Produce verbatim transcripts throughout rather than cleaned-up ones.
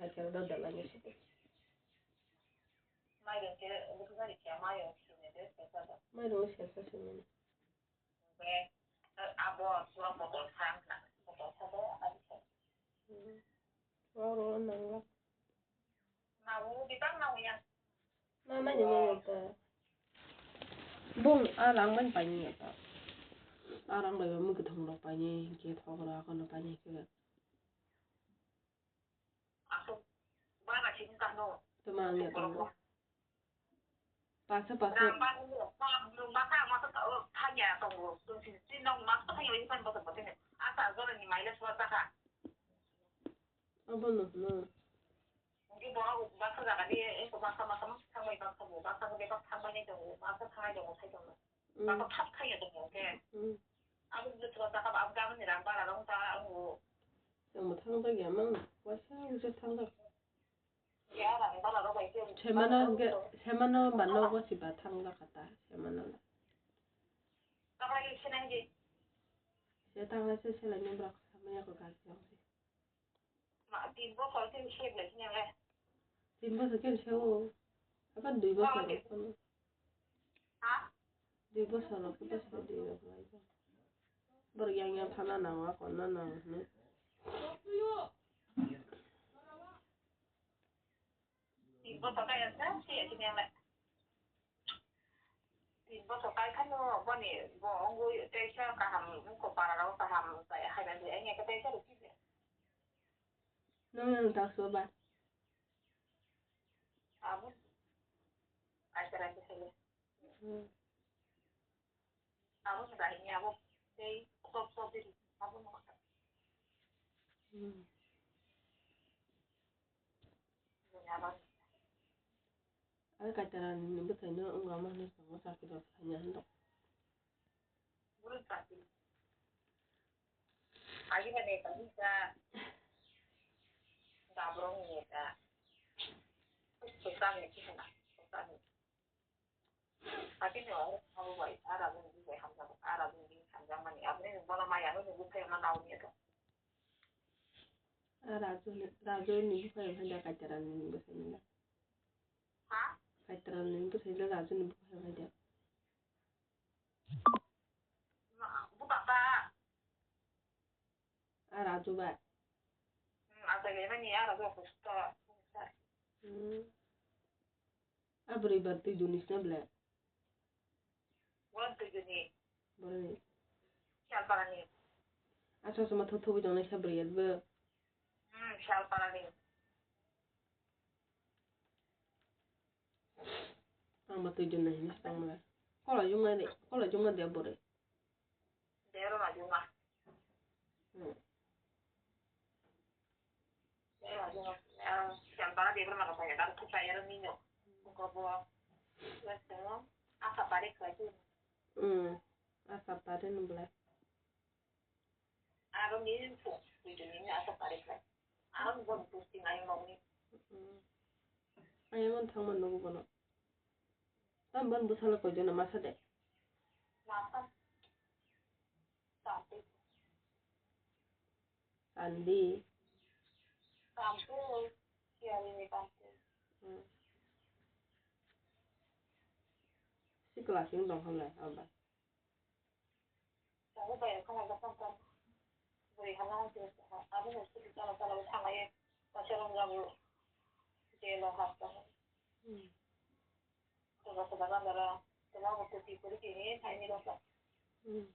Kaitor da dalai ni sidi. Mairung se, bukhari khe mairung sini de se sa da. Mairung se sa sini. Be, abo suwa botol sang na, botol sa da, abo sa. Hmm. Oro nangla. Mau di bang mau ya. Mama ni mau ta. Bung a rang ban pai ni ta. A rang bai ba mu kethong rok pai ni, ke thok ra ko no pai ni ke. Aku, mana sih kan no. Temang ya tong. Pasa, pasa. Rang ban ni, bang, bang, bang, masa ta, oh, tanya tong, tong sih, sih nong masa tanya ini kan botol botol ni. Asa zona ni maila suwa ta ka. Abo no, no. Hwnkhe borok baksa jaga di, eko baksa baksa ma thangbai baksa bo, baksa bo bebak thangbai nai tongo, baksa thangnai tongo, sai tongo. Mm. Baksa thap thangya tongo, hwnkhe. Mm. Abo bwswk jaka ba, abo gaboni rang bara rok wngkha, wngo. Chwngbo thangjak ya mang, waisa waisa thangjak. Ya, rang bara rok bai khe. Semano baksa hwnkhe, tongo. Semano ba nogo siba thangjak kha ta, semano. Kabai sinai di. Se thanglai se selai ni bwrok samaya ko gari jang se. Ma, tin bochor khe se belai khe nang le. Tin bochor khe se o. Aban dui bochor. Wah, khe. Ha? Dui bochor khe bochor dui rok lai. Bor yang yang thana nang wa konna nang ne. Tin bochor kaya sa, se khe nang le. Tin bochor kai khano boni bo wngwi teisa kaham wngkha para rok kaham chaya hai bai anya khe teisa rw khe. Nang yang tak so ba. Abo. Ai kara khe hele. Hmm. Abo no dai ni abo tei kok kok diri abo no. Hmm. Abo. Ai kaitara ni bwthai no wngma hinwi tongo chakri rok khaina hinwi. Bwrwi chakri. Agi ba neta hinka. Gabrong neta. Sosani kisa na. Sosani. Agi no abo bai ara bung bai hamjak ara bung hamjak mani abni bono maya no bung khayo na dauni to. A Raju ni, Raju ni bukhai hai da kaitara ni bukhai ni da. Ha? Kaitara ni bukhai da Raju ni bukhai hai da. Ma, buka ba. A Raju ba. Hmm, a tai le mani a Raju ko sta. Hmm. A bwrwi ba twi duni sna bla. Borok duijoni. Boroni. Sialparani. Asa sama thothowi tongnai sa bwrwi bo. Hmm, Sialparani. Ang ma twi jonna hini tangmala. Kola jungna de, kola jungna de bore. Dero ma jungna. Hmm. Sialpara de borok nang kaya, dar kaya ro mino. Ko bo, asa pare khlai tu. Hmm, asa pare nung bla. Aro ni tu, tu ni asa pare khlai. Aro bon tu si ngai mo ni. Hmm. Ayang thangma nugo bono. Tam bon bwsalo koijono masa de. Masa. Sandi. Kampung. Sialini kampung. Hmm. Si class ni dong hamlai aba. Tabuk bai khana da phone phone. Bwrwi hana hwnkhe abo no scooty chala chala bo thanglaiwi kaisa romjak bo jail o hap tongo. Hmm. Soba soba gandara, soba bo kwtwi kwrwi tini thaini rwkha. Hmm.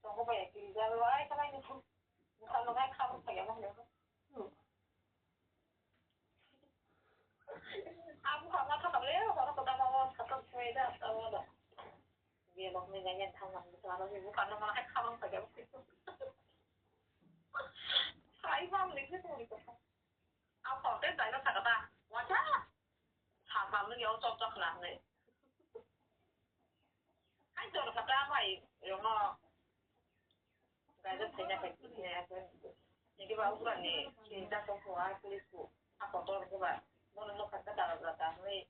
Tongo bai kirijak rw ai kwlai ni phung. Bwkha no bai kha rw phaiya bo hwnwi. Hmm. Ang buphang ma thangkha le, horo kwbangma o satok soi da, tamo da. Bebak ni ganyan thangma buphang ma thangkha le, buphang no ma hai khabang kha jabo. Sai bang le, khe tong le kha. Ang phone te dai na thangkha ta. Wacha. Sa bang ni yo chok chok na ne. Hai jor kha ta bai, yo mo. Gaida phaina phaikhe, nini ba ugrani chinta tongkho, a police bo a kotor khe ba, bono nokha ta dara dara ta hwnwi,